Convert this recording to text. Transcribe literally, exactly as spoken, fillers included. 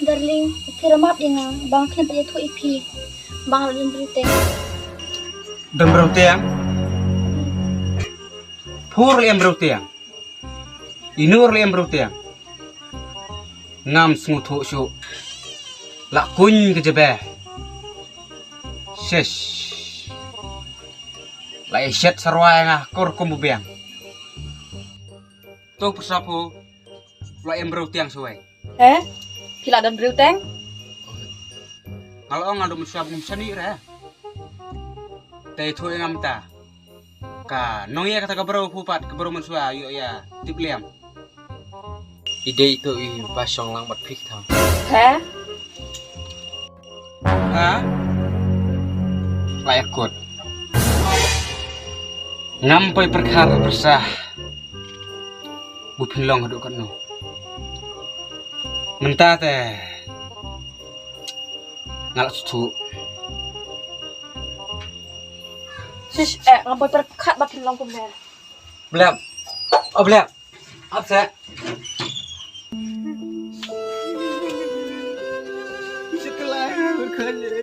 Darling, phi ïa map ïa nga ba nga khlem pat ïathuh ïa phi ba nga la don briew teng. Don briew teng? Phi ruh la em briew teng? Ino ruh la em briew teng? Ngam sngewthuh shuh. La kuñ ka jaba. Shish. La ïa shet sarwa ïa nga kur kum u biang. To pyrsa phi, la em briew teng shuwa. Eh? Phi la don briew teng? Nga la ong nga dum shuwa bym shani re. Te ïathuh ïa nga mynta. Ka nongïa kata ka briew phi pat ka briew mynshuwa ïoh ïa tip liam. I dei to i ba shong lang bad phi kata. He? Ha? La ïa kut. Ngam poi pyrkhat pyrsa. Bu phin long haduh katno. Mynta te. Nga la shu. Shish, eh, ngam poi pyrkhat ba phin long kumne. Blep. Oh, blep. Ap seh.